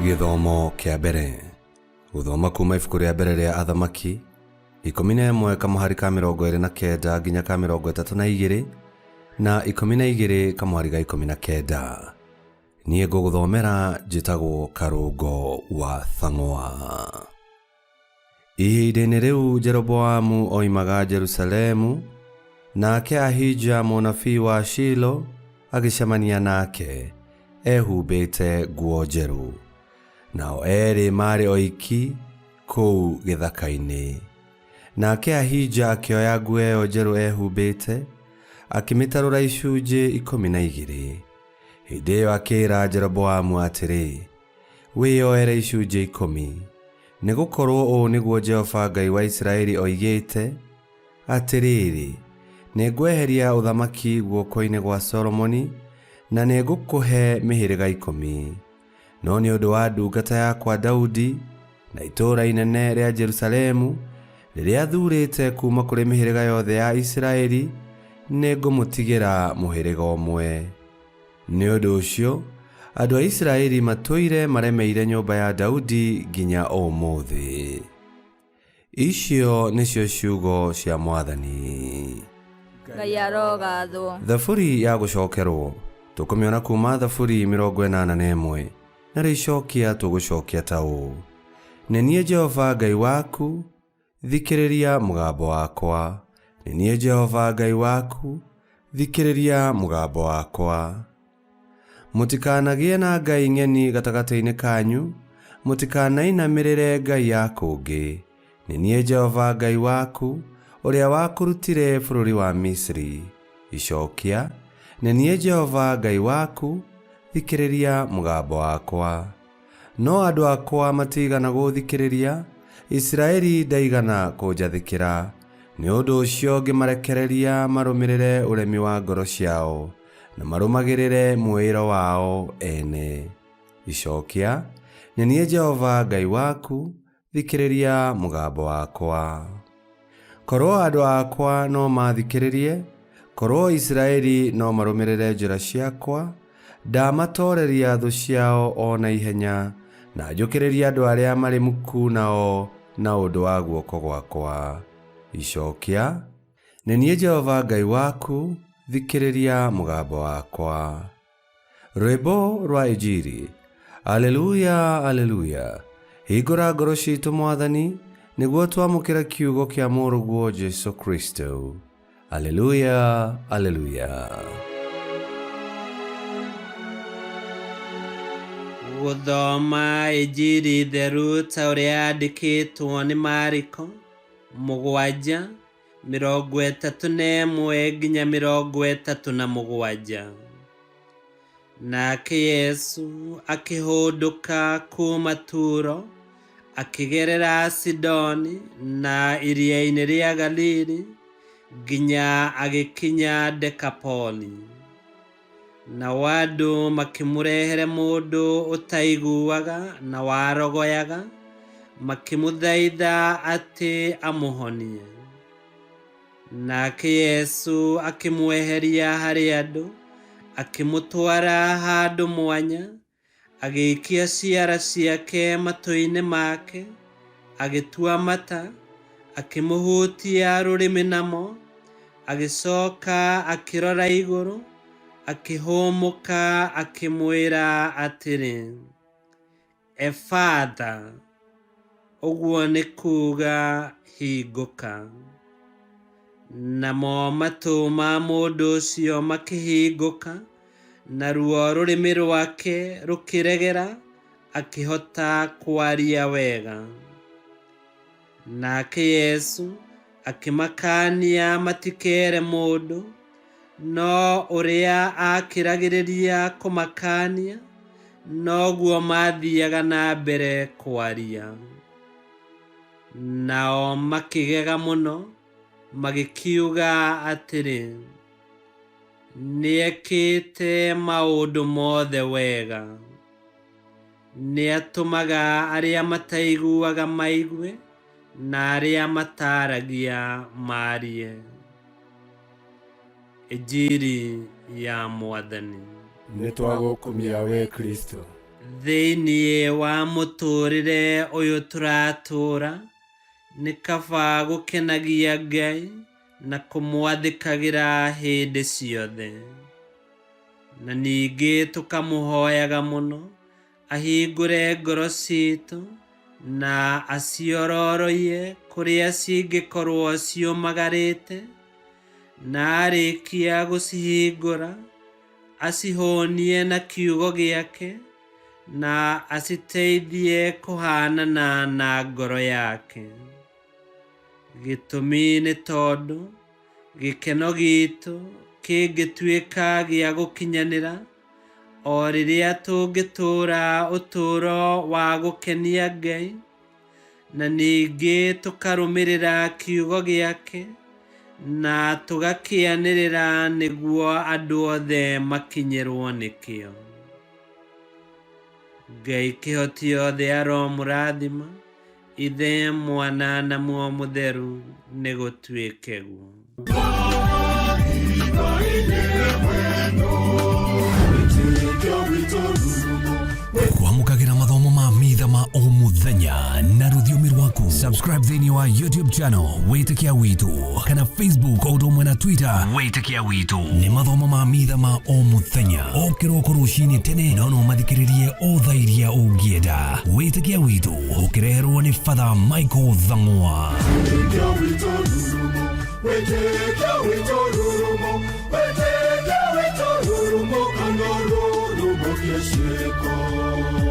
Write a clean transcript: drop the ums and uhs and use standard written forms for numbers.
Gĩthomo kĩa mbere. Gũthoma kuma ibuku rĩa mbere rĩa Athamaki, 11 kamũhari ka 29 nginya ka 32 na 12 kamũhari ga 19. Niĩ ngũgũthomera njĩtagwo Karũngo wa Thang'wa. Ihinda-inĩ rĩu Jeroboamu oimaga Jerusalemu, nake Ahija mũnabii wa Shilo agĩcemania nake, ehumbĩte nguo njerũ. Nao eerĩ maarĩ oiki kũu gĩthaka-inĩ. Nake Ahija akĩoya nguo ĩyo njerũ ehumbĩte, akĩmĩtarũra icunjĩ 12. Hĩndĩ ĩyo akĩĩra Jeroboamu atĩrĩ, Wĩyoere icunjĩ 10, nĩ gũkorũo ũũ nĩguo Jehova Ngai wa Isiraeli oigĩte, 'Atĩrĩrĩ, nĩ ngweheria ũthamaki guoko-inĩ gwa Solomoni, na nĩ ngũkũhe mĩhĩrĩga 10. No nĩ ũndũ wa ndungata yakwa Daudi na itũũra inene rĩa Jerusalemu, rĩrĩa thuurĩte kuuma kũrĩ mĩhĩrĩga yothe ya Isiraeli, nĩ ngũmũtigĩra mũhĩrĩga ũmwe. Nĩ ũndũ ũcio, andũ a Isiraeli matũire maremeire nyũmba ya Daudi nginya ũmũthĩ. Icio nĩcio ciugo cia Mwathani. Ngai arogathwo. Thaburi ya gũcokerwo tũkũmĩona kuma Thaburi 81 na rĩcokia tũgũcokia ta ũũ: Nĩ niĩ Jehova Ngai waku, thikĩrĩria mũgambo wakwa. Nĩ niĩ Jehova Ngai waku, thikĩrĩria mũgambo wakwa. Mũtikanagĩe na ngai ng'eni gatagatĩ-inĩ kanyu, mũtikanainamĩrĩre ngai ya kũngĩ. Nĩ niĩ Jehova Ngai waku, ũrĩa wakũrutire bũrũri wa Misiri. Icokia, Nĩ niĩ Jehova Ngai waku, thikĩrĩria mũgambo wakwa. No andũ akwa matiigana gũũthikĩrĩria, Isiraeli ndaigana kũnjathĩkĩra. Nĩ ũndũ ũcio ngĩmarekereria marũmĩrĩre ũremi wa ngoro ciao, na marũmagĩrĩre mwĩĩro wao ene. Icokia, Nĩ niĩ Jehova Ngai waku, thikĩrĩria mũgambo wakwa. Korwo andũ akwa no maathikĩrĩrie, korwo Isiraeli no marũmĩrĩre njĩra ciakwa, ndaamatooreria thũ ciao o na ihenya, na njũkĩrĩrie andũ arĩa marĩ muku nao na ũndũ wa guoko gwakwa. Icokia, Nĩ niĩ Jehova Ngai waku, thikĩrĩria mũgambo wakwa. Rwĩmbo rwa Injiri. Aleluya, aleluya. Hingũra ngoro ciitũ Mwathani, nĩguo twamũkĩre kiugo kĩa Mũrũguo Jesu Kristo. Aleluya, aleluya. Gũthoma Injiri theru ta ũrĩa yandĩkĩtwo nĩ Mariko 7, 31 nginya 37. Nake Yesu akĩhũndũka kuuma Turo, akĩgerera Sidoni na iria-inĩ rĩa Galili, nginya agĩkinya Dekapoli. Nao andũ makĩmũrehere mũndũ ũtaiguaga na warogoyaga, makĩmũthaitha atĩ amũhonie. Nake Yesu akĩmweheria harĩ andũ, akĩmũtwara handũ mwanya, agĩikia ciara ciake matũ-inĩ make, agĩtua mata, akĩmũhutia rũrĩmĩ namo, agĩcoka akĩrora igũrũ, akĩhũmũka akĩmwĩra atĩrĩ, Efatha, ũguo nĩ kuuga hingũka. Namo matũ ma mũndũ ũcio makĩhingũka, naruo rũrĩmĩ rwake rũkĩregera, akĩhota kwaria wega. Nake Yesu akĩmakaania matikeere mũndũ, no ũrĩa aakĩragĩrĩria kũmakaania, noguo maathiaga na mbere kwaria. Nao makĩgega mũno, magĩkiuga atĩrĩ, Nĩekĩte maũndũ mothe wega. Nĩatũmaga arĩa mataiguaga maigue, na arĩa mataaragia maarie. Injiri ya Mwathani. Nĩ twagũkumia we Kristo. Thĩinĩ wa mũtũũrĩre ũyũ tũratũũra, nĩ kaba gũkenagia Ngai na kũmwathĩkagĩra hĩndĩ ciothe. Na ningĩ tũkamũhoyaga mũno ahingũre ngoro citũ na aciororoie kũrĩa cingĩkorwo ciũmagarĩte, na arĩkia gũcihingũra acihũnie na kiugo gĩake na aciteithie kũhanana na ngoro yake. Gĩtũmi nĩ tondũ gĩkeno gitũ kĩngĩtuĩka gĩa gũkinyanĩra o rĩrĩa tũngĩtũũra ũtũũro wa gũkenia Ngai, na ningĩ tũkarũmĩrĩra kiugo gĩake na tũgakĩanĩrĩra nĩguo andũ othe makinyĩrwo nĩkĩo. Ngai kĩhoti othe aromũrathima, Ithe, Mwana na Muoyo Mũtheru, nĩgũtuĩke guo. Kwamũkagĩra mathomo ma mitha ma o mũthenya na rũthiomi rwaku. Subscribe thĩinĩ wa YouTube channel Wĩtĩkia Witũ kana Facebook o ũndũ ũmwe na Twitter Wĩtĩkia Witũ. Nĩ mathomo ma mitha ma o mũthenya o kĩroko rũcinĩ tene, no no mathikĩrĩrie o thaa iria ũngĩenda. Wĩtĩkia Witũ ũkĩreherwo nĩ Father Michael Thang'wa. Wĩtĩkia witũ rurumo, wĩtĩkia witũ rurumo, wĩtĩkia witũ rurumo kana rurumo kĩciĩko.